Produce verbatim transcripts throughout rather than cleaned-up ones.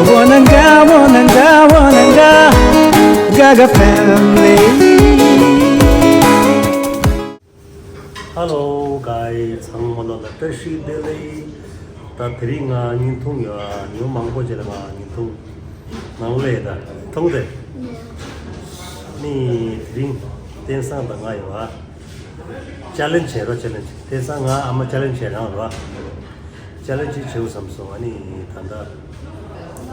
Wananga, wananga, wananga, Gaga family. Hello guys, ཚང་མ་ལ་བཀྲ་ཤིས་བདེ་ལེགས། ད་དེ་རིང་ང་བརྙན་ཐུང་ཡོད། ཉི་མ་མང་པོ་རྗེས་ལ་ང་བརྙན་ཐུང་ནང་ལ་ཡོད། ད་མཐོང་དེ་ནི་དེ་རིང་བསྟན་བཟང་དང་ང་ཡོད། ཅ་ལེན་བྱེད་རོགས། ཅ་ལེན་བྱེད། བསྟན་བཟང་ང་ཨ་མ་ཅ་ལེན་བྱེད་རང་རོགས། ཅ་ལེན་ཅིག་བྱེད་དགོས་བསམ་སོང་། ཨ་ནི་ད་ལྟ་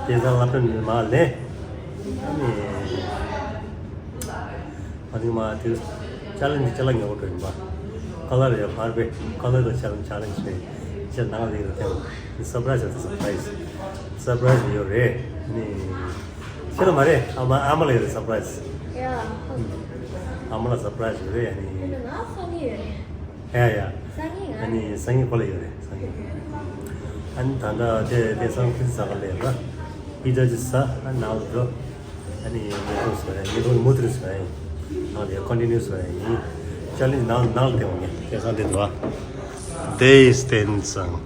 བསྟན་བཟང་སློབ་གྲྭ་ནས་མར་ལེན། ཨ་ནི་ཨ་ནི་མ་དེ་ཅ་ལེན་ཅ་ལག་ཉོ་གི་འགྲོ་ཡིན་པ། ཀ་ལར་ཡོད་ཕར་པའི་ཀ་ལར་དང་ཅ་ལེན་ཅ་ལེན་བྱས། ཅ་ནང་ལ་ཡོད་དེ་སར་པ་རའི་སི་ཡོད། སར་པ་རའི་སི་ཡོད་རེད། ཨ་ནི་ཤེས་ལ་མ་རེད། ཨ་མ་ཨ་མ་ལ་ཡོད་རེད་སར་པ་རའི་སི། ཨ་མ་ལ་སར་པ་རའི་སི་ཡོད་རེད། ཨ་ནི་ཡ་ཡ། ཨ་ནི་སང་ཉིན་ཁོ་ལ་ཡོད་རེད། སང་ཉིན། ཨ་ནི་ད་ལྟ་དེ་དེ་སང་ཕི་ཛ་ཟ་ག་ལས་ར། ཕི་ཛ་ཅིག་ཟ། ཨ་ནང་ལ་འགྲོ། ཨ་ནི་ཉིན་གུང་ཟ་ཡ། ཉིན་གུང་མུ་མཐུད་ཟ་ཡ་ཡིན། ནང་ལ་ཀོན་ཊི་ནིའུ་ཟ་ཡ་ཡིན། ཅ་ལེན་ནང་ནང་ལ་བསྟན་འོང་ངས། དེ་སང་དེ་འདུག་ཨ། དེ་བསྟན་བཟང་།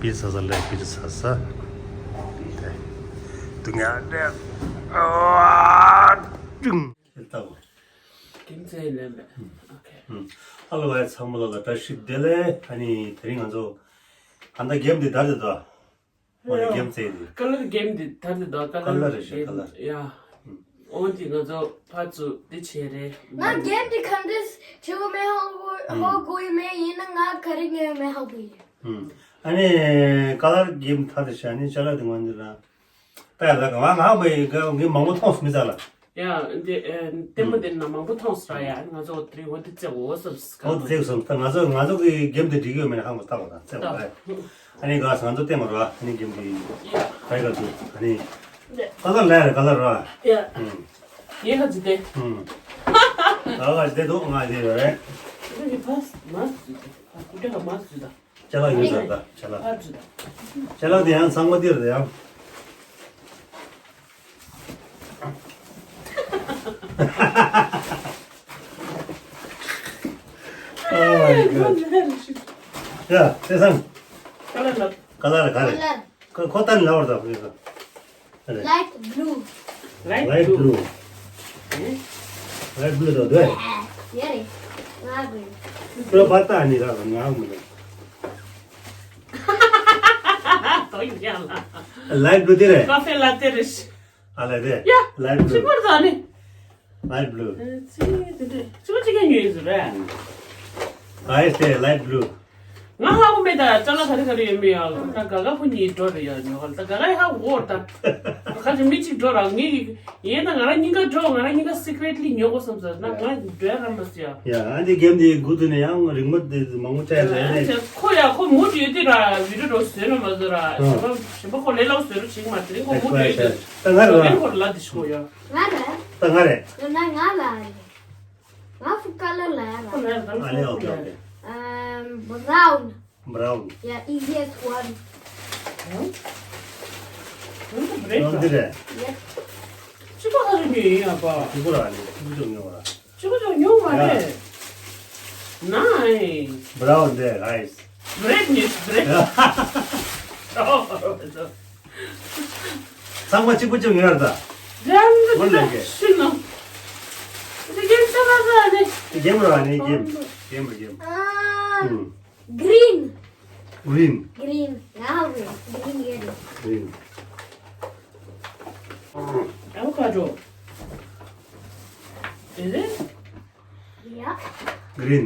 ཕི་ཛ་ཟ་ལས་ཕི་ཛ་ཟ། དེ་དུ་ཉལ་དེ། ཨ་ཀྲུང་། ཨེ་ལྟ་བུ། རྒྱུ་མཚན་ལས་མེད། ཨོ་ཁེ། ཨ་ལོ་བའི་ཚང་མ་ལ་བཀྲ་ཤིས་བདེ་ལེགས། ཨ་ནི་དེ་རིང་ང་ཚོ་གང་ལྟར་གེམ་འདི་དར་དེ་དོ། ཨོ་ནི་གེམ་རྩེ་འདི། ཀ་ལར་གེམ་འདི་དར་དེ་དོ། ཀ་ལར་རེད་ཤག་ཀ་ལར། ཡ། ཨོ་འདི་ང་ཚོ་ཕར་ཚུར་འདི་བྱས་རེད། ང་གེམ་འདི་ག་འདྲས་བྱེད་དགོས་མེད་ཧ་གོ་ཧ་གོ་ཡི་མེད། ཡིན་ན་ང་ག་རེ་ཉོས་ཡོད་མེད་ཧ་གོ་ཡི་རེད། ཨ་ནི་ཀ་ལར་གེམ་དར་དེ་ཤག་ཨ་ནི་ཅ་ལག་འདི་ང་འདི་ལ། ད་ཡ་ལ་ག་ང་ང་མི་ག་ངས་མང་པོ་མཐོང་སོང་མི་ཚ་ལ། ཡ་འདི་ཨེ་ལྟད་མོ་འདི་ན་མང་པོ་མཐོང་སོང་ར། ཡ་ང་ཚོ་འོ་དེ་རིང་འོ་འདི་རྩེ་འོ་བསམ་སི་ཀ་འོ་རྩེ་སོང་། ད་ང་ཚོ་ང་ཚོ་གི་གེམ་འདི་འགྲིག་ཡོད་མེད་ཧ་མ་ཐག་པ་དང་རྩེ་བ་ད། ཨ་ནི་ག་ང་ཚོ་བལྟས་མ་རོ། ཨ་ནི་གེམ་འདི་ག་ཡི་ག་འདུག་ཨ་ནི་ཀ་ལར་ལ་ཡ་རེད། ཀ་ལར་རོ། ཡ་ཡེ་ཧ་ཅི་དེ། ཨ་ག་ཅི་དེ་འདུག་ང་དེ་རེད། ཁྱོད་ཀྱི་ཕ་མ་ཟིག་ཨ་ཁུ་ཏྲ་ཧ་མ་ཟིག་ད། ཅ་ལག་ཡོད་ཟེར་ད་ཅ་ལག་ཅ་ལག་དེ་ཡང་ཚང་མ་འདིར་དེ་ཡང་། Oh my god. ཡ་དེ་སང་། ཀ་ལར་ལ། ཀ་ལར་ག་རེ། ཀ་ལར། ཁོ་ཁོ་ཏན་ལ་བར་ད་ཁོ་ཡོད་ད། Light blue. Light blue. Light blue དོ་དོ། ཡ་རེད། ང་དགོས། ཁྱོད་པ་ཏ་ནི་ར་ང་མི་རེད། དོ་ཡ་ལ། Light blue དེ་རེད། ཀ་ཧྥེ་ལ་ཏེ་རེད། ཨ་ལ་དེ། ཡ། Light blue. ཅི་པར་ད་ནི། Light blue. ཅི་དེ་དེ་ཅི་པ་ཅི་ག་ཉོས་ཟེར་རེད། Guys དེ་light blue. ང་ཧ་གོ་མེད་ད། ཅ་ལག་ག་རེ་ག་རེ་ཡོད་མེད་ཡ། ད་ག་ག་ཁོ་གཉིས་འགྲོ་རེད་ཡ། ཉོ་ག་ལ་ད་ག་ག་ཧ་གོ་ད། ཁ་ཅིག་མི་གཅིག་འགྲོ་ར་ངེད་ཀྱི་ཡིན་ན་ང་རང་གཉིས་ཀ་འགྲོ། ང་རང་གཉིས་ཀ་secretly ཉོ་དགོས་བསམ་ཟེར་ན་ང་འགྲོ་ཡ་ར་མ་ཟེར་ཡ། ཡ་ཨ་འདི་གེམ་འདི་འགོ་དུས་ནས་ཡང་རིང་མོ་འདི་མང་པོ་བྱས་ཡ་ནས་ཁོ་ཡ་ཁོ་མུ་མཐུད་དེ་ར་video འགྲོ་བཟོས་ན་མ་བཟོས་ར། གཞན་པ་གཞན་པ་ཁོ་ལས་སླ་བོ་བཟོས་རོགས་བྱེད་མ་དེ་རིང་ཁོ་མུ་མཐུད་དེ་ད་ང་ར་ཁོ་ལ་འདི་ཤོག་ཡ། ང་རེད། ད་ང་རེད། ཡང་ན་ང་ལ་རེད། ང་ཚོ་ཀ་ལར་ལ་ཡ་ལ། ཨ་ལེ། ཨོ་ཀེ་ཨོ་ཀེ། ཨམ། brown. Brown. Yeah, easiest one. Brown འདི་རེད། Yep. གཅིག་པ་ག་རེ་ཉོས་ཡིན་ཨ་ཕ། གཅིག་པ་ར་ནི་གཅིག་པ་ཉོས་པ་ར། གཅིག་པ་ཉོས་མ་རེད། Nice. Brown འདི་guys. Bread ཉོས། bread. ཚང་མ་གཅིག་པ་གཅིག་ཉོས་ར་ད། རང་གི་ངོ་ལ་ད་ཤི་ནོ། འདི་གེམ་ཆ་ལ་ཟ་ནི། གེམ་ར་ནི་གེམ། གེམ་ར་གེམ། ཨ། ཨུམ། Green. Green. Green. ཡ་ཝེ། green ཡ་རེད། Green. Avocado. Is it? Yeah. Green.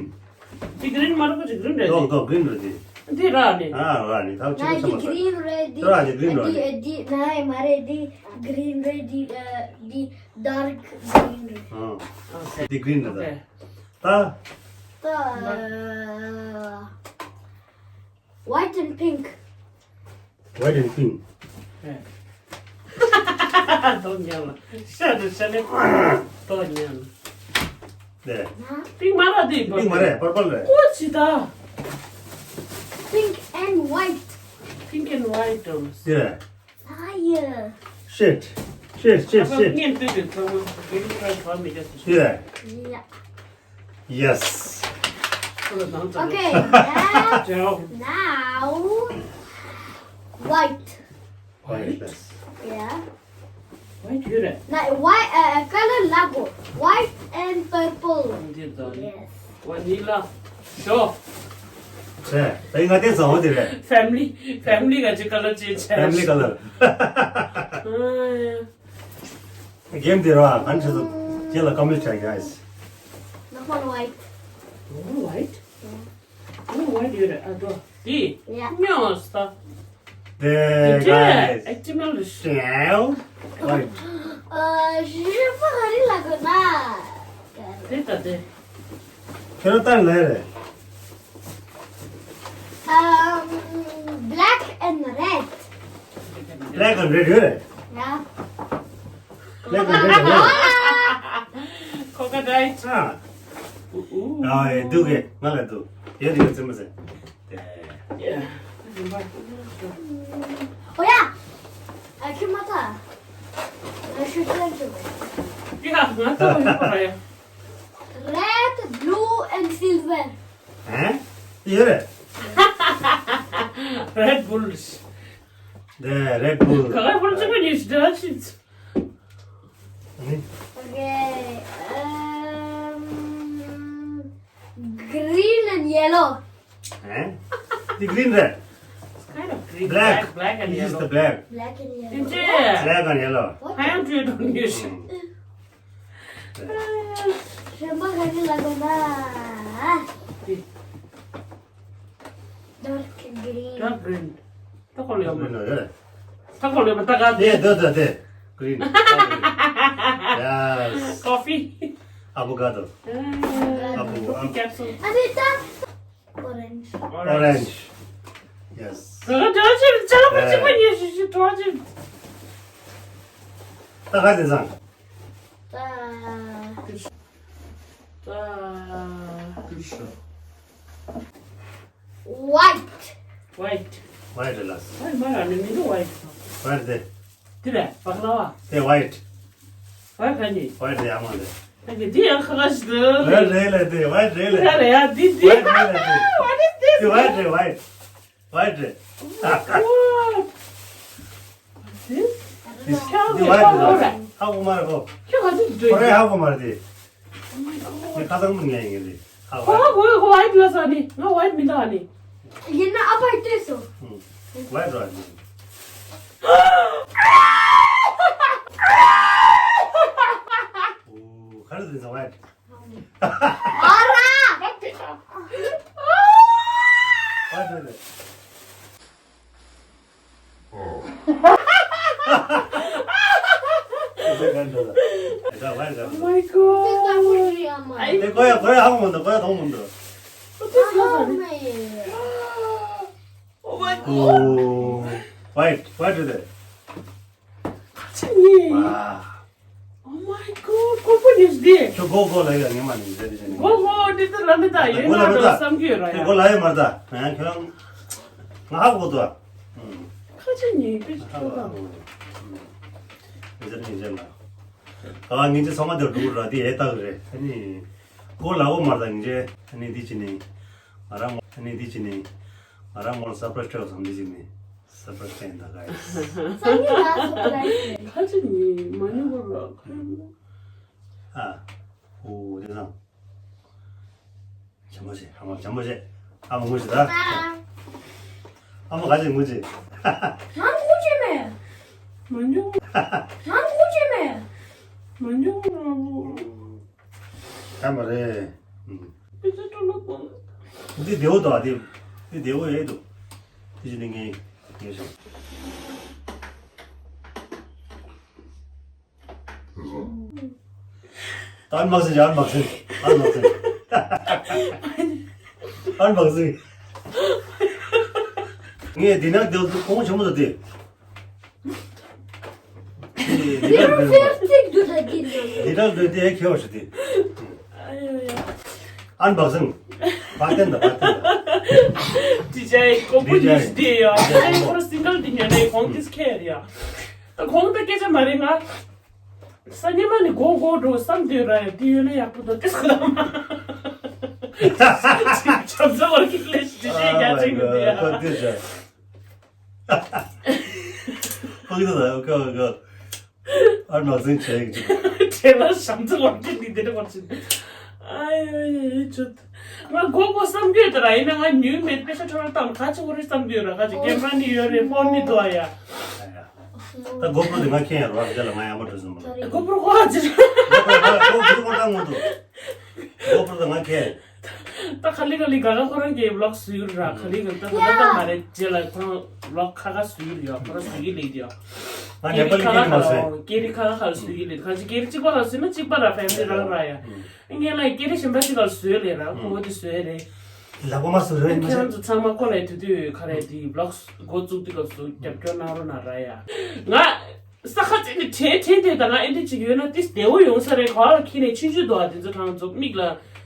འདི་green མ་རེད་པ། འདི་green རེད། ཏོག་ཏོག་green རེད་འདི། འདི་ར་ནི། ཨ་ར་ནི། ད་ཆུ་ཚོད་མ་ཟ། green རེད་འདི། ར་ནི་green ར་ནི། འདི་འདི་ནའི་མ་རེད། འདི་green རེད། འདི་ཨ་འདི་dark green རེད། ཨ། འདི་green རེད་ད། ད། ད། White and pink. White and pink. ཏོག་ཉལ་ལ། ཤ་དང་ཤ་ལེ། ཏོག་ཉལ་ལ། ནས། pink མ་རེད་འདི། pink མ་རེད། purple རེད། ཨོ་ཅི་ད། Pink and white. Pink and white དང་། འདི་རེད། ཨ་ཡ། Shit. Shit, shit, shit. ངས་ལྟོས་དུས་ཚང་མ་green card བ་མི་རྒྱག་ཟེར། འདི་རེད། ཡ། Yes. Okay, now, now, white. White plus. Yeah. White ཡོད་རེད། Like white, uh, color ལབ་དགོས། White and purple. འདི་དང་ནི། Yes. Vanilla. Sure. ཚེ། ད་ང་དེ་ཚོ་འོ་དེ་རེད། Family, family ག་ཅི་color change བྱས། Family color. ཨ། Game དེ་ར་གང་ཆེ་ཚོ་རྗེས་ལ་ཀམ་པི་ལིཊ་བྱ། Guys. Normal white. Normal white? Yeah. Normal white ཡོད་རེད། ཨ་དོ། དེ། Yeah. ཉོས་ད། དེ། དེ་guys. Actimal རེད། White. ཨ། ཞིབ་པ་ག་རེ་ལབ་དགོས་ན། དེ་ད་དེ། ཁྱེད་རང་ལྟར་ལས་རེད། Um, black and red. Black and red ཡོད་རེད། Yeah. Black and red ཡོད་རེད། Coconut. ཨ། ཨུ་ཨུ། ཨ། ཨེ། འདུག་གེ། ང་ལ་འདུག་ཡོད་རེད། ཡོད་ཚད་མ་ཟད། དེ། Yeah. Oh yeah. ཨ། ཁྱོད་མ་ཐག་ང་ཞུ་ཐལ་ཆོག Yeah, ང་ཚོ་ཡོད་པ་རེད། Red, blue and silver. ཨ། ཡོད་རེད། Red Bull. དེ་Red Bull. ག་ག་Bull གཅིག་པ་ཉོས་ཤིག་འདྲ་ཞིག་ཨ་ནི། Okay. Um, green and yellow. ཨ། འདི་green རེད། It's kind of green. Black. Black, black and yellow. This is the black. Black and yellow. Black and yellow. What? ཧ་ཡང་བྲིས་འགྲོ་ནི་ཡོད་ཤག་གཞན་པ་ག་རེ་ལབ་དགོས་ན། Dark green. Dark green. ད་ཁོ་ལ་ཡོད་མ། Green རེད། ད་ཁོ་ལ་ཡོད་མ། ད་ག་དེ། དེ་དེ་དེ་green. Yes. Coffee. Avocado. Avocado. Coffee capsule. ཨ་ནི་ད། Orange. Orange. Yes. ག་ག་འདྲ་ཅིག་ཅ་ལག་པ་གཅིག་པ་ཉོས་ཤིག་ཅིག་འགྲོ་ཅིག་ད་ག་དེ་ཚང་། ད། ད། White. White. White ལ། White མ་ར་ནི་མི་འདུག White. White དེ། དེ་རེད། བག་ལ་བ། དེ་white. White ག་ནི། White དེ་ཡག་མ་རེད། ད་གི་འདི་ཡང་ཁ་ཁ་ཞིག་འདུག White རེད་ལ་དེ། White རེད་ལ་དེ། ཡ་རེད་ཡ། འདི་འདི། White རེད་ལ་དེ། What is this? དེ་white རེད། White. White རེད། Oh my God. What's this? འདི་འདི་white རེད་ལ། ཧ་གོ་མ་རེད་གོ། ཁྱོད་ག་ཚོད་འདྲ། ཁོ་རེ་ཧ་གོ་མ་རེད་དེ། Oh my God. ངས་ཁ་སང་མི་ཉན་ཡིན་རེད། ཧ་གོ་ཧ་གོ་གོ། White ལ་ས་ནི་ང་white མི་འདའ་ནི། ཡིན་ན་ཨ་ཕར་ལྟོས་སོང་། ཨུ། White ར་ནི། ཨོ། ག་རེ་ཟེར་ན་white། ཨ་ར། White རེད། Oh my God. དེ་ཀོ་ཡ་ཀོ་ཡ་ཧ་གོ་མི་འདུག་ཀོ་ཡ་མཐོང་མི་འདུག What is that? Oh my God. Oh, white, white རེད། ཁ་ཆེ་ནི། Wow. Oh my God. ཁོ་པོ་ཉིས་དེ། ཁྱོད་གོ་གོ་ལ་ཡ་ངེས་མ་ནི་རེད་རེད། གོ་གོ་འདི་ལྟར་ལ་མི་ད་ཡིན་ན་ད་བསམ་གྱི་ཡོད་ར་ཡ། ཁྱོད་གོ་ལ་ཡ་མ་ད། ང་ཁྱོད་ང་ཧ་གོ་ད། ཁ་ཆེ་ནི་དེ་ཁྱོད་ད། ཨ་ངེད་ཅག་ཚང་མ་དེ་འགྲོ་ར་དེ་ཡེ་ད་གི་རེད། ཨ་ནི་གོ་ལ་གོ་མ་ད་ངེད་ཅག་ཨ་ནི་དེ་ཅི་ནི། ང་རང་ངོ་ནི་འདི་ཅི་ནི། ང་རང་ངོ་ལ་སར་པ་རའི་སི་སྤྲད་བསམ་འདི་ཅི་ནི། སར་པ་རའི་སི་སྤྲད་ད་ག་ཡིན། སང་ཉིན་ང་སར་པ་རའི་སི་རེད། ཁ་ཅིག་ནི་མ་ཉོ་བར་ཁ་ཡོང་། ཨ། ཨོ་དེ་སང་། བྱམས་པོ་བྱེད། ཨ་མ་བྱམས་པོ་བྱེད། ཨ་མ་ངུ་ཅི་ད། ཨ་མ་ག་ཅིག་ངུ་ཅི། ང་ངུ་ཅི་མེད། མ་ཉོ། ང་ངུ་ཅི་མེད། མ་ཉོ། ཡང་མ་རེད། ཨུམ། འདི་བདེ་བོ་འདུག་ཨ། འདི་འདི་བདེ་བོ་ཡོད་འདུག་འདི་ཅི་ནས་ངས་ངས་བྱུང་། ཨན་བྷོག་སིང་། ཨན་བྷོག་སིང་། ཨན་བྷོག་སིང་། ཨན་བྷོག་སིང་། ངས་འདི་ན་བདེ་བོ་འདུག་གོང་ཆེན་པོ་འདུག་སྟེ། འདི་འདྲ་འདྲ་འདི་འདྲ་འདི་ཁྱེར་བ་ཞིག་སྟེ། ཨན་བྷོག་སིང་། བ་བསྟན་དང་བ་བསྟན་དང་། ཌི་ཇེ་ཀོ་པོ་ཉིས་འདི་ཡ། ཌི་ཇེ་ཁོ་ར་སིང་གལ་འདི་ཉོས་ནས་གོང་ཏིས་ཁེར་ཡ། ད་གོང་ད་སྐད་ཆ་མ་རེད་ང་། སང་ཉིན་མ་ནི་གོ་གོ་འགྲོ་བསམ་དུས་ར་ཡ། འདི་ཡོད་ན་ཡག་པོ་འདུག་ཏིས་ཁོ་ན་མ། ཆབ་ཚ་བར་གྱི་ལས་ཞིག་ཌི་ཇེ་རྒྱ་ཆེན་གི་འདི་ཡ། ཁོ་ཏིས་ར། ཕ་གི་ད་ཡོད་ཀ་ཡོད་ཀ། ཨར་མ་ཟིན་བྱས་ཀྱི་ཅིག་དེ་ལ་ཤམ་ཚ་བར་ཅིག་འདི་དེ་འདྲ་བར་ཅིག་ཨ་ཡོ་ཡོ་ཡོ་ཅུད། ང་མགོ་མགོ་བསམ་གྱི་ཡོད་ད་ར། ཡིན་ན་ང་ཉུལ་མེད་པེ་ཤ་ཁྲོ་ར་བཏང་ག་ཅི་འོ་རེ་བསམ་གྱི་ཡོད་ར། ག་ཅི་ཀེམ་ར་ནི་ཡོད་རེད། ཕོན་ནི་འདུག་ཨ་ཡ། ད་གོ་པུ་དེ་ང་ཁྱེད་ཡར་བ་དེ་ལ་ང་ཡང་མ་འགྲོ་སོང་མ་ལ། གོ་པུ་ཁོ་ཨ་ཅི་ར། གོ་པུ་ཁོ་ད་ངོ་འདུག་གོ་པུ་ད་ང་ཁྱེད། ད་ག་ལེ་ག་ལེ་ག་ག་ཁོ་རང་གི་ཝི་ལོག་བཟོས་ཡོད་ར། ག་ལེ་ག་ལེ་ད་ད་ད་མ་རེད། རྗེས་ལ་ཁོ་རང་ཝི་ལོག་ཁ་ཁ་བཟོས་ཡོད་ར། ཁོ་རང་བཟོས་ཀྱི་ལེགས་ཀྱི་ཡ། ང་ནེ་པ་ལི་ཁྱེད་མ་བཟོས། ཀེ་རི་ཁ་ཁ་ཁ་ལ་བཟོས་ཀྱི་ལེགས། ག་ཅི་ཀེ་རི་གཅིག་པ་ལ་བཟོས་ན་གཅིག་པ་ར་ཕེ་མི་ལི་རང་ར་ཡ། ངས་ལ་ཀེ་རི་གཞན་པ་ཞིག་ལ་བཟོས་ལེ་ར། ཁོ་བོ་དེ་བཟོས་རེད། ལག་པ་མ་བཟོས་རེད་མ་ཁྱེད་རང་ཚོ་ཚང་མ་ཁོ་ལ་དུས་དུས་ག་རེ་དེ་ཝི་ལོག་འགོ་བཙུགས་དུས་སྐབས་སུ་རྒྱབ་སྐྱོར་གནང་རོགས་གནང་ར་ཡ། ང་ས་ཁ་ཅིག་ནས་དྲན་དྲན་དེ་ད་ང་ཨེ་འདྲ་ཅིག་ཡོད་ན་ཏིས་བདེ་བོ་ཡོང་ས་རེད། ག་ལ་ཁྱི་ནས་ཆུང་ཆུང་འདུག་ཨ། དེ་ཚོ་གྲངས་ཚོ་མིག་ལ་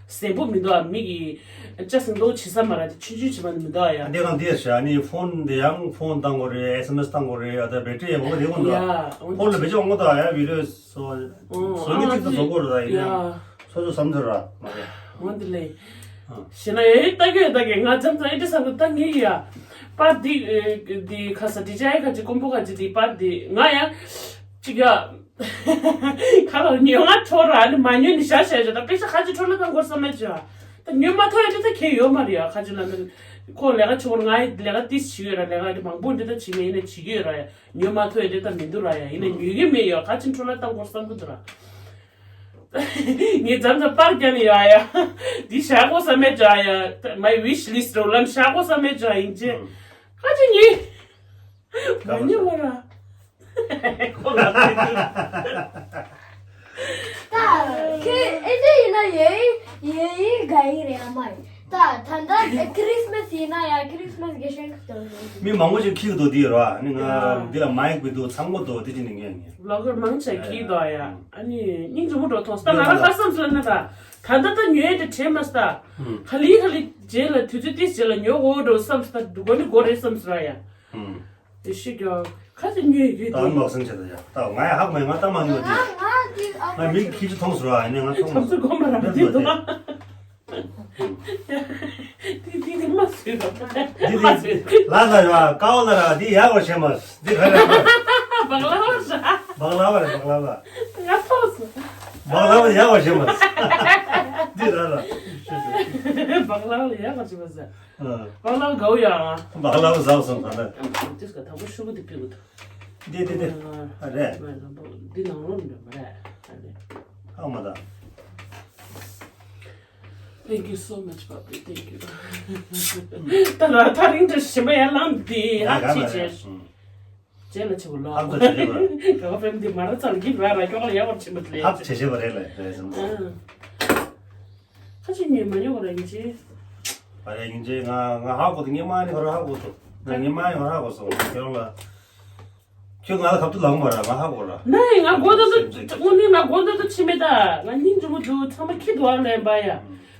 གཟན་པོ་མི་འདུག་ཨ། མིག་གི་ལྕགས་སྲིན་ཏོག་བྱེད་ས་མ་ར། དེ་ཆུང་ཆུང་བྱེད་པ་མི་འདུག་ཨ་ཡ། འདི་གང་འདི་ཡ་ཤ་ནི་ཕོན་འདི་ཡང་ཕོན་བཏང་དགོས་རེད། ཨེས་ཨེམ་ཨེས་བཏང་དགོས་རེད། ཨ་ད་བེ་ཊི་རི་ཡང་འོང་དེ་འོང་འདུག་ཡ་ཕོན་ལ་བེད་སྤྱོད་འོང་གི་འདུག་ཨ་ཡ། བི་ཌི་ཡོ་སོ་སོ་ནི་ཅིག་ཏུ་བཟོ་དགོས་རེད། ད་ཡིན་ཡང་སོ་སོ་བསམ་ཚུལ་ར་མ་རེད། འོང་དེ་ལས། ཞེ་ན་ཡོད་ལྟ་གི་ཡོད་ལྟ་གི་ང་ཙམ་ཙམ་ཨེ་འདྲ་བསམ་གི་ལྟ་ངེས་ཡ། པར་འདི་འདི་ཁ་ས་འདི་ཅའི་ཁ་ཅིག་ཀོམ་པོ་ཁ་ཅིག་འདི་པར་འདི་ང་ཡང་ཅིག་ཡ། ཁ་ལ་ཉོ་ང་འཕྲོ་ར་ཨ་ནི་མ་ཉོ་ནི་ཤ་ཤ་ཤ་ད་པེ་ཤ་ཁ་ཅིག་འཕྲོ་ལ་བཏང་དགོས་བསམ་མེད་ཅི་ཡ། ད་ཉོ་མ་ཐོ་ཡ་འདི་ད་ཁྱེད་ཡོད་མ་རེད་ཡ། ཁ་ཅིག་ལ་ནི་ཁོ་ལས་ཀ་ཆུ་བོར་ང་ཡི་ལས་ཀ་ཏིས་བྱེད་ཡོད་ར། ལས་ཀ་འདི་མང་པོ་འདི་ད་བྱེད་མེད་ཡིན་ན་བྱེད་ཀྱི་ཡོད་ར་ཡ། ཉོ་མ་ཐོ་ཡ་འདི་ད་མི་འདུག་ར་ཡ། ཡིན་ན་ཉོ་གི་མེད་ཡ། ཁ་ཅིག་འཕྲོ་ལ་བཏང་དགོས་བསམ་གི་འདུག་ར། ངས་མཚམས་མཚམས་པར་རྒྱག་ནས་ཡོད་ཡ། འདི་བཞག་དགོས་བསམ་མེད་ཅི་ཡ། My wish list རོ་ལམ་བཞག་དགོས་བསམ་མེད་ཅི་ཡིན་ཅེ། ཁ་ཅིག་ཉོས། མ་ཉོས་བ་ར། ཁོ་ལ་ད་ཁྱོད་ཨེ་འདྲ་ཡིན་ན་ཡོད་ཡིན་ཡོད་ཡིན་དགའ་ཡིན་རེད་ཨ་མ་ཡིན། ད་ད་ལྟ་ཁྲིས་མས་ཡིན་ན་ཡ་ཁྲིས་མས་དགེ་སེང་གི་སྟོན་རེད། མི་མང་པོ་ཞིག་ཁྱི་གི་འདུག་འདི་ར། ཨ་ནི་ང་ཡ། འདི་ལ་མའིག་འདུག་ཚང་མ་འདུག་འདི་ཅི་ནི་ངས་ངས། ཝི་ལོག་གར་མང་ཆེ་ཁྱི་འདུག་ཡ། ཨ་ནི་སྙིང་རྗེ་མོ་འགྲོ་ཐོང་སྟ་ང་ར་ཁ་བསམ་སོང་ན་ད། ད་ད་ད་ཉོས་དེ་དྲན་མ་སྟ། ཧ་ལི་ཧ་ལི་རྗེས་ལ་དུས་ཚོད་ཏིས་རྗེས་ལ་ཉོ་འོ་འགྲོ་བསམ་སྟ་འདུག་གོ་ནི་གོ་རེད་བསམ་སོང་ར་ཡ། དེ་ཤི་གྱོ་ཁ་ཅིག་ཉོས་ཡོད་དེ། ད་མག་སེང་བྱེད་ད་ཡ། ད་ང་ཡ་ཧག་མེད་ང་ད་མ་ཉོ་དེ། ང་མིག་ཁྱི་ཅི་མཐོང་སོང་ར་ཡ། ནི་ང་མཐོང་མ་སོང་། གོ་མ་ར་མི་དེ་འདུག་དེ་དེ་དེ་མ་སུས་ར། འདི་མ་སུས། ལ་ལ་ཡ་ཀའོ་ལ་ར་འདི་ཡག་པ་བྱེད་མ། འདི་ག་རེ། བག་ལ་བ་ར། བག་ལ་བ་རེད་བག་ལ་བ། ང་ཐོག་སོང་། བག་ལ་བ་ཡག་པ་བྱེད་མ། འདི་ར་ར། བག་ལ་བ་ལ་ཡག་པ་བྱེད་མ་ཟེར། བག་ལ་བ་དགའ་བོ་ཡ། བག་ལ་བ་ཟ་སོང་ག་ལ། དེ་སྐད་དང་པོ་ཤོག་གུ་འདི་ཕུལ་གི་འདུག་འདི་འདི་འདི། ཨ་རེད། འདི་ནང་ལོགས་ནས་མ་རེད། ཨ་རེད། ཨ་མ་ད། Thank you so much, Papi. Thank you. ད་ལ་ཐག་རིང་དུ་ཞིམ་པ་ཡར་ལངས་འདི་ཧ་ཅི་བྱས། རྗེས་ལ་ཆེ་བོ་ལོ། ཧབ་ཏུ་བྱེད་པ། ག་བ་ཕེམ་འདི་མ་ར་ཚར་གི་ར་ར་ཀྱོག་ལ་ཡག་པར་ཕྱིན་པ་དེ། ཧབ་བྱེད་བྱེད་པ་རེད་ལ་རེད་སམ། ཁ་ཅིག་ཉོས་མ་ཉོ་བ་ར་ཡིན་ཅི། ཨ་རེ་ཡིན་ཅི་ང་ང་ཧ་གོ་ཏུ་ངས་མ་ནི་ཁོ་ར་ཧ་གོ་ཏུ། ང་ངས་མ་ནི་ཁོ་ར་ཧ་གོ་སོང་ཁྱེད་རང་ལ། ཁྱོད་ང་ལ་ཁབ་ཏུ་ལངས་མ་ར་ང་ཧ་གོ་ར། ནའི་ང་གོ་ད་ད་དངོས་གནས་ང་གོ་ད་ད་ཕྱི་མེད་ད་ང་སྙིང་རྗེ་མོ་འདུག་ཚང་མ་ཁྱི་འདུག་ཨ་ལན་པ་ཡ།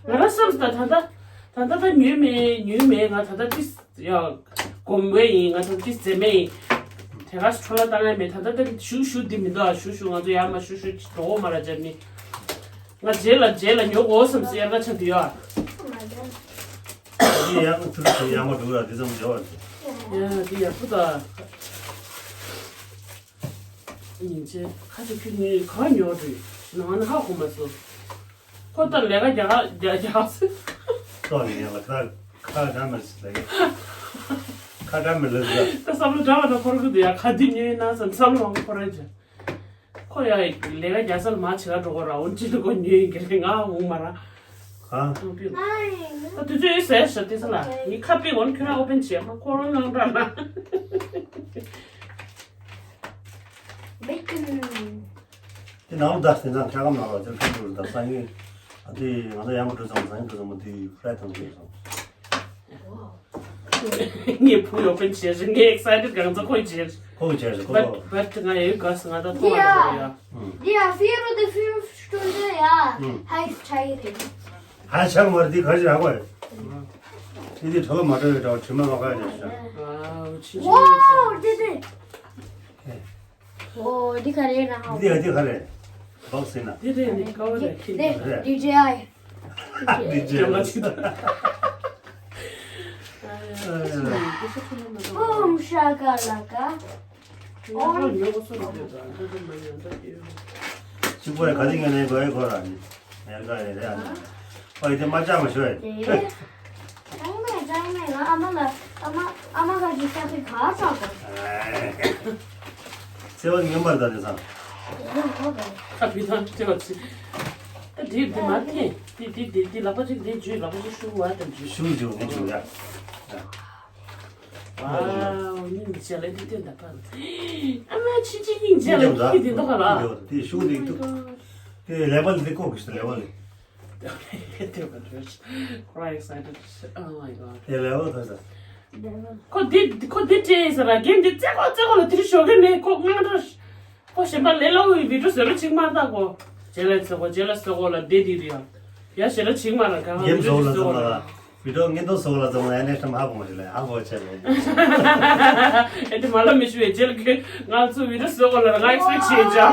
ང་ར་བསམ་སི་ད་ད་ད་ད་ད་ད་ཉོས་མེད་ཉོས་མེད་ང་ད་ད་ཏིས་ཡ། གོམ་བེ་ཡིན་ང་ད་ཏིས་ཟེ་མེ་ཡིན། དེ་ག་སི་འཕྲོ་ལ་ལྟ་ང་མེད་ད་ད་ད་ཞུ་ཞུ་འདི་མི་འདུག་ཨ་ཞུ་ཞུ་ང་ཚོ་ཡ་མ་ཞུ་ཞུ་འགྲོ་འོ་མ་ར་ཇ་མི། ང་རྗེས་ལ་རྗེས་ལ་ཉོ་དགོས་བསམ་སི་ཡ་ང་ཆ་འདི་ཡ། འདི་ཡང་ཐུར་ཐུར་ཡང་མ་འགྲོ་ར་འདི་ཙམ་འཇོག་པ་འདི། ཡ་འདི་ཡག་པོ་ད། ཉིན་བྱེད་ཁ་ཅིག་ཁྱོད་ངའི་ག་ཉོ་རེད་ནང་ན་ཧ་གོ་མ་སོང་། ཁོ་ད་ལས་ཀ་རྒྱག་རྒྱག་རྒྱག་ཟེར། ཏོ་ནི་ཡང་ལ་ཁ་ཁ་འདྲ་མི་སྲིད་ལ་ཡ། ཁ་འདྲ་མི་ལ་ཟེར། ད་བསམ་བློ་འདྲ་བ་ད་འཁོར་གི་འདུག་ཡ་ག་འདི་ཉོས་ན་བསམ་བསམ་བློ་འཁོར་ར་ཇ། ཁོ་ཡ་ལས་ཀ་རྒྱག་ས་ལ་མ་བྱེད་ལ་འགྲོ་གོ་ར་འོན་ཅི་ལ་ཁོ་ཉོས་ཡིན་གི་རེད་ང་འོང་མ་ར། ཨ། ཨང་པིའུ། ད་དུས་ཚོད་ཡོད་ཟེར་ཤ་ཏི་ས་ལ་ངའི་ཁ་པི་འོན་ཁྱོད་རང་ཨོ་པན་བྱེད་མ་ཁོ་རང་ནང་འདྲ་ན། Bacon. དེ་ནང་ལ་ད་དེ་ཚང་ཁྱ་གམ་ནང་ལ་དེ་ཁམ་བུ་ད་སང་ཉིན་ཨ་དེ་ང་ཚོ་ཡང་མ་འགྲོ་ཙང་སང་ཉིན་འགྲོ་ཙང་མ་དེ་ཧྥ་རའི་ཐང་དེ་སོང་། ངས་བུ་ཡོད་པའི་བྱས་རེད་ངས་ཨེག་སའི་ཊེ་ཌི་གང་ཚ་ཁོས་བྱས་རེད། ཁོ་གི་བྱས་རེད་ཁོ་ཚོ། But ང་ཡོད་ག་སི་ང་ད་ཐོག་མ་རེད་ཡ། འདི་ཡ་ཕི་རོ་དེ་ཕི་རོ་སྟོན་དེ་ཡ་ཧའི་ཆ་ཡི་རེད། ཧའི་ཆ་མ་རེད་དེ་ག་ཞིག་ཧ་གོ་ཡ། དེ་དེ་ཁྲོ་ལོ་མ་འགྲོ་ཡོད་འདྲ་བ་དྲི་མ་མ་ག་ཡ་ཞིག་ཝའོ་ཆི་ཆི། ཝའོ་དེ་དེ། ཨོ་འདི་ག་རེ་ན་ཧ་གོ། འདི་ཡ་འདི་ག་རེ། བག་ཟིན་ན། འདི་རེད་ནི་ཀ་བ་རེད་ཁྱི་འདི་རེད། ཌི་ཇེ་ཨའི། ཌི་ཇེ་ཨའི། ཇམ་ལ་ཆི་ད། ཨ་ཡ། ཨ་ཡ། ཨུམ་ཤ་ཀ་ལ་ཀ། ཡག་པོ་ཉོ་གོ་སོང་། འདི་འདྲ་མ་ཉོ་འདྲ་ཡོད། གཅིག་པོ་ཡ་ག་དེ་ངས་ནས་གོ་ཡ་གོ་ར་ནི་ཡར་ག་ཡ་རེད་ཨ་ནི། ཨོ་ཡི་དེ་མ་ཅག་མ་ཤོད་ཡ། ཅང་མེད་ཅང་མེད། ང་ཨ་མ་ལ་ཨ་མ་ཨ་མ་ག་གི་ཤ་ཁི་ག་ཅག་གོ། ཨེ། བརྩེ་བ་ཉམས་པར་ད་ནི་སང་། ཨ་བི་ཐང་བརྩེ་བ་ཆེ། ད་འདི་འདི་མ་འཐེན། འདི་འདི་འདི་འདི་ལག་པ་གཅིག་འདི་འཇུས། ལག་པ་གཅིག་ཤུ་བ་དང་འཇུས། ཤུ་འཇུས་ངས་འཇུས་ཡ། ཝའོ། སྙིང་རྗེ་ལ་འདི་སྟོན་ད་པ། ཨ་མ་ཆི་ཆི་སྙིང་རྗེ་ལ་ཁྱི་འདི་འདུག་ག་ལ། འདི་ཤུ་འདི་འདུག། འདི་ལེ་བལ་འདི་ཀོ་གི་ཤུ་ལེ་བལ། འདི་ཀོ་གི་ཤུ། Quite excited. Oh my god. འདི་ལེ་བལ་ཁ་ས། ཁོ་འདི་ཁོ་འདི་སྤྲད་ཟེར་ར་རྒན་འདི་རྩེ་ཁོ་རྩེ་ཁོ་ལ་དེ་རིང་ཞོགས་ཀས་ནས་ཁོ་ང་འགྲོ། ཁོ་གཞན་པ་ལས་སླ་བོའི་བི་ཌིའོ་བཟོ་ར་ཅིག་མ་ལྟ་གོ། རྗེས་ལ་བཟོ་གོ་རྗེས་ལ་བཟོ་གོ་ལ་བསྡད་དེ་རེད་ཡ། ཡ་ཞེ་ལ་ཅིག་མ་ལ་གང་ག་གེམ་བི་ཌིའོ་བཟོ་ལ་བཟོ་གོ་ལ། བི་ཌིའོ་བཟོ་ལ་བཟོ་གོ་ལ་ཡ་ནས་ཤམ་ཧ་གོ་མ་ཞིག་ལ་ཧ་གོ་ཆེ་ལ། ཨེ་དེ་མ་ལ་མི་ཞུ་བའི་རྗེས་ལ་ཁྱོད་ང་ཚོ་བི་ཌིའོ་བཟོ་གོ་ལ་ང་ཨེག་སི་པེག་བྱེད་ཅག།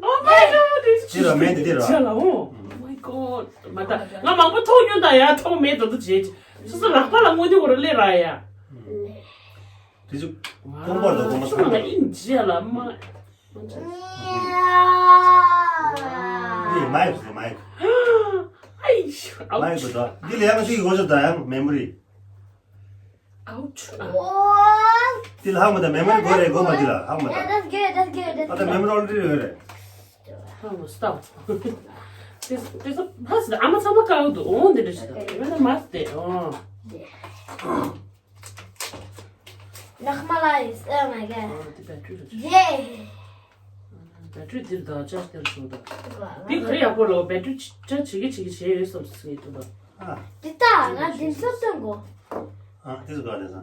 Oh my god, this ཅི་ར་མེད་དེ་དེ་ར། ཅི་ལ་འོ། Oh my god. མ་ད་ང་མང་པོ་ཐོག་ཉོ་ད་ཡ་ཐོག་མེད་དོ་དོ་བྱེད་ཅི། སོ་སོ་ལག་པ་ལ་དངོས་དེ་གོ་ར་ལས་ར་ཡ། དེ་ཚོ་ཀོང་པར་དང་ཀོང་པ་ཚང་མ་ལ་ཨིན་ཇི་ལ་མ། འདི་མའིག་རེད་མའིག། ཨའི་ཤུ། ཨའུ་མའིག་ཆུ། དང་འདི་ལ་ཡང་འདི་གོ་ཆོད་དང་ཡང་མེ་མོ་རི། ཨའུ་ཆུ། འདི་ལ་ཧ་མ་ད་མེ་མོ་རི་གོ་རེད་གོ་མ་འདི་ལ་ཧ་མ་ད། Yeah, that's good, that's good, that's ཨ་ད་good. མེ་མོ་རི་ཨོལ་རེ་ཌི་ཡོད་རེད། ཧ་མ་སྟོབ། དེ་དེ་ཚོ་ཕ་སི་ཨ་མ་ཚང་མ་ཀའུ་དུ་འོང་འདི་འདྲ་ཞིག་དང་དེ་མེད་ན་མ་སྟེ་འོང་། Nochmal eins. Oh my god. ཨ་དེ་བེ་ཊི་རི་རེད། Yeah. བེ་ཊི་རི་འདིར་ད་ཅར་སྟེར་བྱུང་ད། འདི་ག་རེ་ཡག་པོ་ལོ། བེ་ཊི་རི་ཅར་བྱེད་ཀྱི་བྱེད་ཀྱི་བྱེད་ཡོད་བསམ་སོང་ངས་འདུག་པ། ཨ། འདི་ད་ང་འདི་ཚོ་སྟོན་གོ། ཨ་དེ་ཚོ་ག་རེ་ཟ།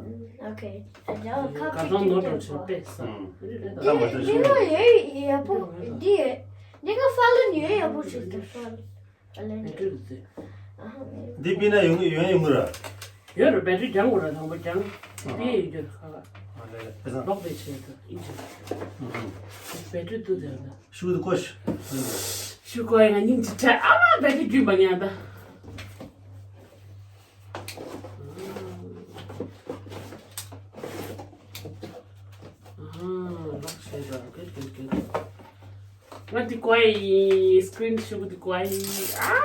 Okay. དགའ་སྣང་ནོར་འགྲོ་བྱེད་པས་ས། ཨུམ། འདི་ཁ་མ་ཐོན་འདི་ཤོར། ལོ་ཡོད་ཡག་པོ། འདི་འདི་ག་ཧྥ་ལན་ཡོད་ཡག་པོ་བྱེད་ད་ཧྥ་ལན། བེ་ཊི་རི་ཟེར། འདི་པི་ན་ཡོང་གི་ཡོང་ཡོང་གི་ར། ཡོད་ར་བེ་ཊི་རི་རྒྱང་དགོས་ར། དང་པོ་རྒྱང་། པི་ཡེ་ཡོད་ར་ཁ་ཁ། ཨ་ལེ་ལེ་ལོག་པའི་ཆེད་དུ་ཨིན་ཇི། བེ་ཊི་རི་ཏུ་དེ་ར། ཤུ་དུ་ཀོ་ཤ། ཤུ་ཀོ་ཡ་ང་སྙིང་རྗེ་ཁྲལ། ཨ་མ་བེ་ཊི་རི་རྒྱུན་པ་ཉན་ད། ཨ་ལོག་ཤེས་ར། གུད་གུད་གུད། ང་འདི་ཀོ་ཡི་སི་ཀི་རིན་ཤུ་འདི་ཀོ་ཡི། ཨ།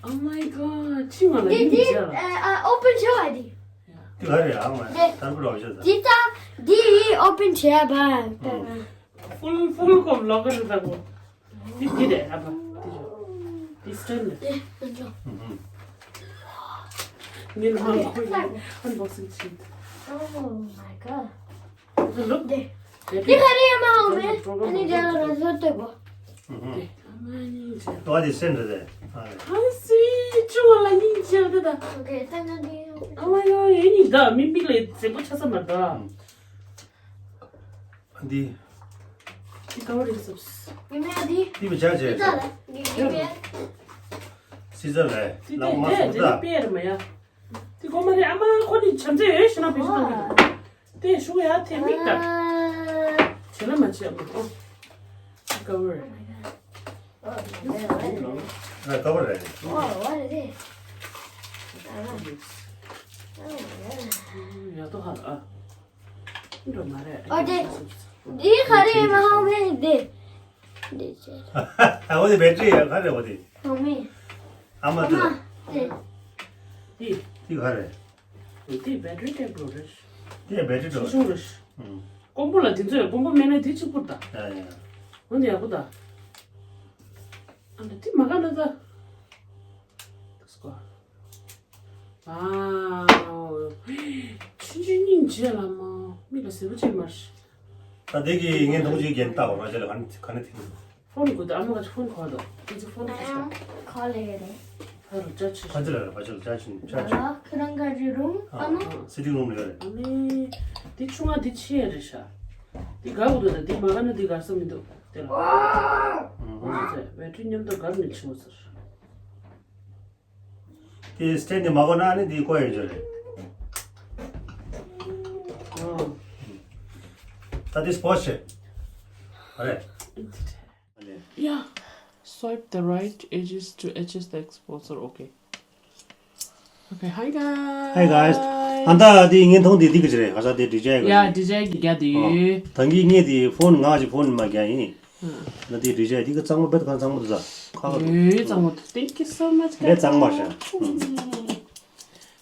Oh my god. ཆི་མ་ལ་འདི་ཡིན་འདི་ཅི་ལ། ཨ་ཨ་ཨོ་པན་བྱས་པ་འདི། འདི་ག་རེ་ཨ་མ་འདི་ཐར་པུ་རོ་བྱས་ད། འདི་ད་འདི་ཨོ་པན་བྱས་པ། ཕུལ་ཕུལ་ཀོབ་ལོག་གི་རེད་ད་གོ། འདི་འདི་རེད་ཨ་པ། འདི་རེད། འདི་སི་ཊེན་རེད། འདི་འདི་ངས་ལ་མ་ཁོ་ཡིན་ཨན་བོག་སིང་བྱེད། Oh my god. ལུག་འདི། འདི་ག་རེ་ཡ་མ་འོང་མེད། ཨ་ནི་འདི་ལ་རོ་བཟོ་ལྟོས་གོ། ཨ་མ་ནི་ཇ། ཏོ་དེ་སེམས་རེད་དེ། ཨ་སི་ཅུ་བ་ལ་སྙིང་རྗེ་རེད་ད། Okay, ད་ང་འདི། ཨ་མ་ཡོ་ཡེ་ནི་ད་མི་མི་ལ་རྫིག་པོ་ཆགས་ས་མ་ད། འདི། འདི་ག་བ་རེད་སོབ། མི་མེད་འདི། འདི་མི་ཆགས་ཆེ། འདི་ད་ལ་འདི་མི་མེད། སི་ཛར་ལས། འདི་ལ་མ་འདི་སོང་ད། འདི་པེར་མ་ཡ། འདི་གོ་མ་རེད་ཨ་མ། ཁོ་ནི་བྱམས་བརྩེ་ཡོད་ཞེ་ན་བེད་སྤྱོད་གཏོང་གི་འདུག་དེ་ཤུ་ཡ་དེ་མིག་ལྟ། བྱེད་ལ་མ་བྱེད་ཨ་མ། ཨོ། ཀ་བར། ཨ་ཀ་བར་རེད། ཡ་ཏོ་ཧ་ལ་ཨ། འགྲོ་མ་རེད། ཨོ་དེ། འདི་ག་རེ་མ་ཧ་མེད་དེ། འདི་ཅེ། ཨ་འོ་དེ་བེ་ཏྲི་ཡ་ག་རེ་འོ་དེ། ཧ་མེད། ཨ་མ་ཏི། ཨ་མ་དེ། དེ། དེ་ག་རེ། དེ་བེ་ཏྲི་ཊེབ་ལོ་རེད། དེ་བེ་ཏྲི་ཆུང་ཆུང་རེད། ཨུམ། ཀོང་པོ་ལ་དེ་ཚོ་ཡ་ཀོང་པོ་མེད་ན་དེ་གཅིག་པུ་ད། ཡ་ཡ། འོ་དེ་ཡག་པོ་ད། ཨ་འདྲ་དེ་མ་ག་ན་ད། དེ་སྐོར། ཨའོ། ཆུང་ཆུང་སྙིང་རྗེ་ལ་མ། མི་ལ་ཟེར་བ་ཅིག་མ་རེད། ད་དེ་གི་ངས་མཐོང་ཆེན་གྱན་ལྟ་བ་ར་ཅེ་ལ་ག་ནས་ག་ནས་ཐིག་ཕོན་གོ་ད་ཨ་མ་ག་ཕོན་གོ་ད་དེ་ཚོ་ཕོན་གོ་ད། ཁ་ལེ་རེད། ཧ་རུ་ཅ་ཆི། ཕ་ཅི་ལ་ར་ཕ་ཅི་ལ་ཅ་ཆི་ཅ་ཆི། ཁྱོད་རང་ག་རི་རུང་ཨ་ཨ་མ། སི་ཊིང་རུམ་ལ་ཡོད་རེད། ཨ་ལེ། དེ་ཆུང་ང་དེ་ཆེ་ཡ་རེད་ཤག་དེ་ག་གོ་ད་ད་དེ་མ་ག་ན་དེ་གར་ས་མི་འདུག་དེ་ལ། ཨ་ཨ་ཟེར་བེ་ཏྲི་མཉམ་དུ་གར་མི་ཆུང་ཟེར། དེ་སི་ཊེན་དེ་མ་གོ་ན་ནི་དེ་ཀོ་ཡོད་རྒྱུ་རེད། ཨོ། ད་དེ་སྤོ་ཤེ། རེད། Yeah. Swipe the right edges to adjust the exposure. Okay. Okay, hi guys. Hi guys. ཨ་ད་དེ་བརྙན་ཐུང་དེ་འདི་གི་ཅི་རེད། ཧ་ས་དེ་འབྲི་བྱ་ཡི་གི་ཡ་ཅི། འབྲི་བྱ་ཡི་གི་རྒྱ་དེ་ཡོད། ད་གིན་ངས་དེ་ཕོན་ང་ཅི་ཕོན་མ་རྒྱ་ཡིན། ན་དེ་འབྲི་བྱ་ཡི་དེ་གི་གཙང་མ་བེད་གང་གཙང་མ་དུ་ད་ཁ་ཁ་ཡོད་གཙང་མ་དུ། Thank you so much ངས་གཙང་མ་ཤ།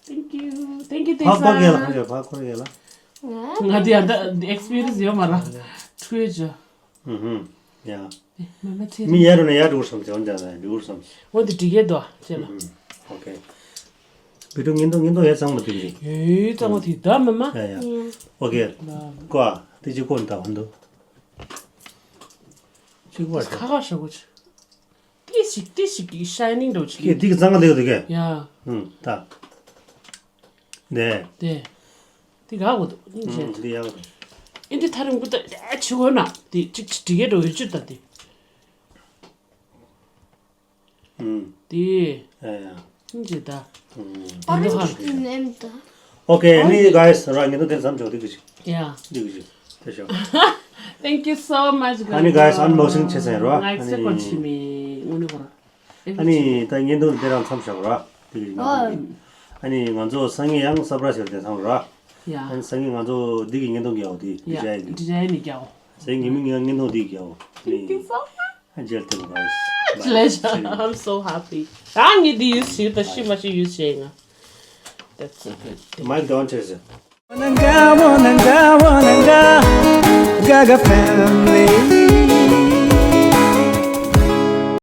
Thank you. Thank you. Thank you. ཕ་ཁོ་རྒྱལ་ལ་ཁ་ཤ་ཕ་ཁོ་རྒྱལ་ལ། ང་དེ་ཡ་ད་ཨེག་སི་པི་རི་ཡན་སི་ཡོད་མ་ར། ཁྲུའི་ཇ། ཨུ་ཧུམ། ཡ། མ་མ་ཚེ་མི་ཡར་རུ་ནས་ཡར་འགྲོ་བསམ་ཚེ་འོན་ཀྱང་ན་འགྲོ་བསམ། འོ་དེ་འགྲིག་གི་འདུག་ཅེ་ལ། ཨུ་ཧུམ། ཨོ་ཁེ། བི་ཀྲུ་བརྙན་ཐུང་བརྙན་ཐུང་ཡ་གཙང་མ་དེ་རེད། ཡོད་གཙང་མ་དེ་ད་མ་མ། ཡ་ཡ། ཨོ་ཁེ། ཀོ་ཨ་དེ་ཅི་ཀོ་ནི་ད་ཧོན་དུ། ཅི་ཀོ་ཨ་ཁ་ཁ་ཤ་གོ་ཅི། ཏི་ཞིག་ཏི་ཞིག་གི་ཤའི་ནིང་འགྲོ་ཅི་གི། དེ་གི་གཙང་མ་དེ་གི་དེ་གི། ཡ། ཨུ་ད། ནས། དེ། དེ་ག་གོ་འདུག་སྙིང་རྗེ། ཨུ་དེ་ཡག་གོ་འདུག་ཨིན་དེ་ཐ་རིང་པུ་ད་ཨ་ཆི་གོ་ན་དེ་གཅིག་གཅིག་འགྲིག་གི་འགྲོ་ཡོད་ཅུ་ད་དེ། ཨུ། དེ། ཨ་ཡ། སྙིང་རྗེ་ད། ཨུ། དེ་འདུག་ཧ། ཨོ་ཁེ་ནི་གྷའི་སི་ར་ངེད་ཚོ་དེ་མཚམས་འཇོག་དེ་གི་ཅིག་ཡ། དེ་གི་ཅིག་དེ་ཤོག Thank you so much. ཨ་ནི་གྷའི་སི་ཨན་བོག་སིང་བྱེད་ཚར་རོ། ང་ཨེག་སི་པེག་ཊི་བྱེད་མི་དངོས་གནས་ཁོ་ར། ཨ་ནི་ད་བརྙན་ཐུང་དེ་རང་མཚམས་བཞག་ར། དེ་གི་ང་ཨ་ནི་ང་ཚོ་སང་ཉིན་ཡང་སར་པ་རའི་སི་ཡོད་དེ་ཚང་ར། ཡ། ཨ་ནི་སང་ཉིན་ང་ཚོ་འདི་གི་བརྙན་ཐུང་རྒྱག་འོ་དེ་ཡ། འབྲི་བྱ་ཡི་གི། འབྲི་བྱ་ཡི་ནི་རྒྱག་འོ། སང་ཉིན་མི་ངན་བརྙན་ཐུང་འདི་རྒྱག་འོ། Thank you so much. ཨ་ཇེལ་ཏེ་ར། Pleasure. I'm so happy. ད་ངས་འདི་ཡུས་བྱེད་ད་ཤི་མ་ཤི་ཡུས་བྱེད་ང་། That's so good. མའིག་ཌའོན་བྱས་ཟེར། Wananga, wananga, wananga, Gaga family.